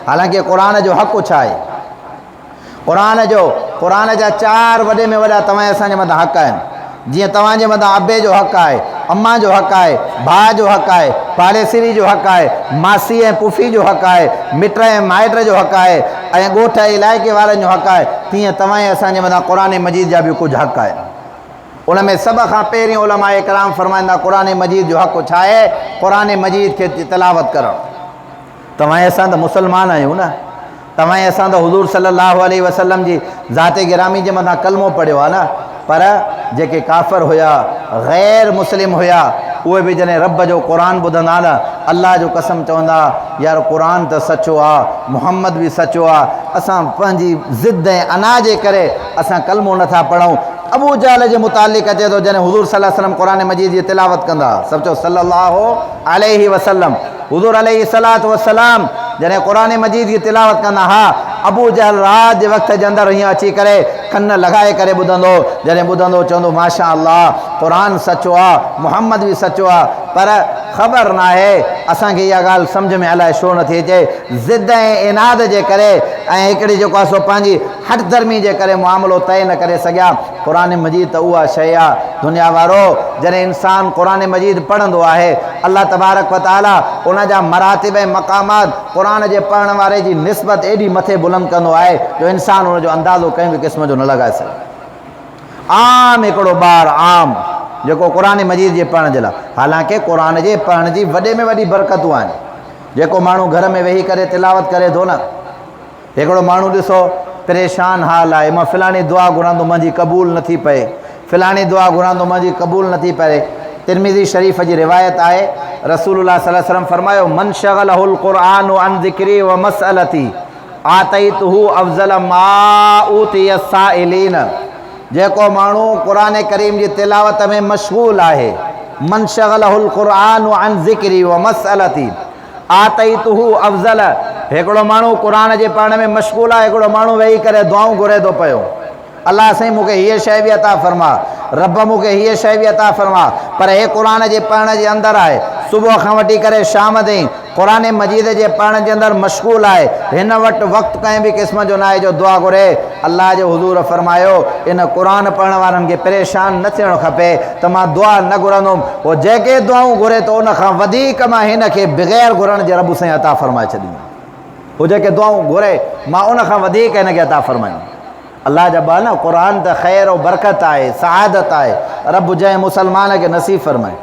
حالانڪه قرآن جو حق ڇا آهي؟ قرآن جو، قرآن جا چار وڏي ۾ وڏا توهان ۽ اسان جي مٿان حق آهن. جيئن توهان جي مٿان ابي جو حق آهي، امان جو حق آهي، ڀاء جو حق آهي، پاڙيسري جو حق آهي، ماسي ۽ پڦي جو حق آهي، مٽ ۽ مائٽ جو حق آهي ۽ ڳوٺ ۽ علائقي وارن جو حق آهي، تيئن توهان ۽ اسان جي مٿان قرآن مجيد جا به ڪجهه حق آهن. ان ۾ سڀ کان پهرين علماء ڪرام فرمائن ٿا قرآن مجيد جو حق ڇا آهي؟ قرآن مجيد کي تلاوت ڪرڻ. توهان ۽ اسان ته مسلمان آهيون نه. توهان ۽ اسان ته حضور صلي الله عليه وسلم جي ذات گرامي جي مٿان ڪلمو پڙهيو آهي نه. پر جيڪي ڪافر هيا، غير مسلم هيا، اهي به جڏهن رب جو قرآن ٻڌندا نه، الله جو قسم چوندا، يار قرآن ته سچو آ، محمد به سچو آ، اسان پنهنجي ضد ۽ انا جي ڪري اسان ڪلمو نه ٿا پڙهون. ابو جهل جي متعلق اچي ٿو جڏهن حضور صلي الله عليه وسلم قرآن مجيد جي تلاوت ڪندا، سڀ چئو صلي الله عليه وسلم. حضور عليه الصلوة والسلام جڏهن قرآن مجيد جي تلاوت ڪندا ها، ابو جهل رات جي وقت جي اندر هيئن اچي ڪري ڪن لڳائي ڪري ٻڌندو، جڏهن ٻڌندو چوندو ماشاء الله قرآن سچو آ، محمد به سچو آ، پر خبر ناهي اسان کي اها ڳالهه سمجهه ۾ الائي ڇو نٿي اچي، ضد ۽ عناد جي ڪري ۽ هڪڙي جيڪو آ سو پنهنجي هٺ ڌرمي جي ڪري معاملو طئي نه ڪري سگهيا. قرآن مجيد ته اها شيء آ دنيا وارو جڏهن انسان قرآن مجيد پڙهندو آهي الله تبارڪ و تعالي ان جا مراتب ۽ مقامات قرآن جي پڙهڻ واري جي نسبت ايڏي مٿي بلند ڪندو آهي جو انسان ان جو اندازو ڪنهن به قسم جو نه لڳائي سگهي. عام هڪڙو ٻار عام جيڪو قرآن مجيد جي پڙهڻ جي لاء حالانڪه قرآن جي پڙهڻ جي وڏي ۾ وڏي برڪتون آهن جيڪو ماڻهو گهر ۾ ويهي ڪري تلاوت ڪري ٿو نه هڪڙو ماڻهو ڏسو پريشان حال آهي مان فلاڻي دعا گهران ٿو منهنجي قبول نٿي پئي فلاڻي دعا گهران ٿو منهنجي قبول نٿي پئي ترمذي شريف جي روايت آهي رسول الله صلي الله عليه وسلم فرمايو من شغله القرآن عن ذڪري ومسألتي آتيته افضل ما اوتي السائلين جيڪو ماڻهو قرآن ڪريم جي تلاوت ۾ مشغول آهي من شغله القرآن عن ذڪري ومسألتي آتيته افضل، هڪڙو ماڻهو قرآن جي پڙهڻ ۾ مشغول آهي، هڪڙو ماڻهو ويهي ڪري دعائون گهري ٿو پيو، الله سائين مون کي هيء شيء به عطا فرما، رب مون کي هيء شيء به عطا فرما، پر هي قرآن جي پڙهڻ جي اندر آهي، صبح کان وٺي ڪري شام تائين قرآن مجيد جي پڙهڻ جي اندر مشغول آهي، هن وٽ وقت ڪنهن به قسم جو ناهي جو دعا گهري، الله جي حضور فرمايو، ان قرآن پڙهڻ وارن کي پريشان نه ٿيڻ کپي ته مان دعا نه گهرندم، هو جيڪي دعائون گهري ٿو ان کان وڌيڪ مان هن کي بغير گهرڻ جي رب سائين عطا فرمائي ڇڏيندم. هو جيڪي دعائون گهري مان ان کان وڌيڪ هن کي عطا فرمائيندم. الله جا ٻانها قرآن ته خير و برڪت آهي، سعادت آهي، رب جنهن مسلمان کي نصيب فرمائي.